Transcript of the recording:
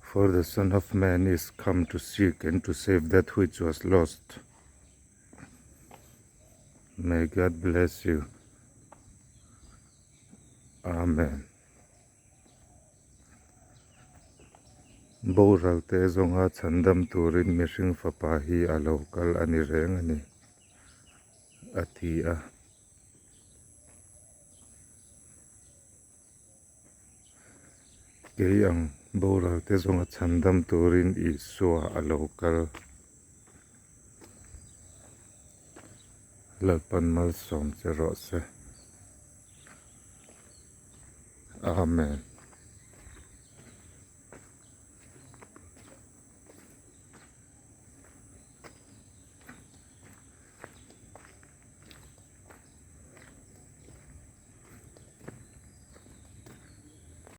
For the Son of Man is come to seek and to save that which was lost. May God bless you. Amen. Boral te zawnga chhandam turin mihring fapa hi a lo kal a ni reng a ni, a ti a. Kei ang boral te zawnga chhandam turin Isua a lo kal. Lalpan malsawm che rawh se. Amen.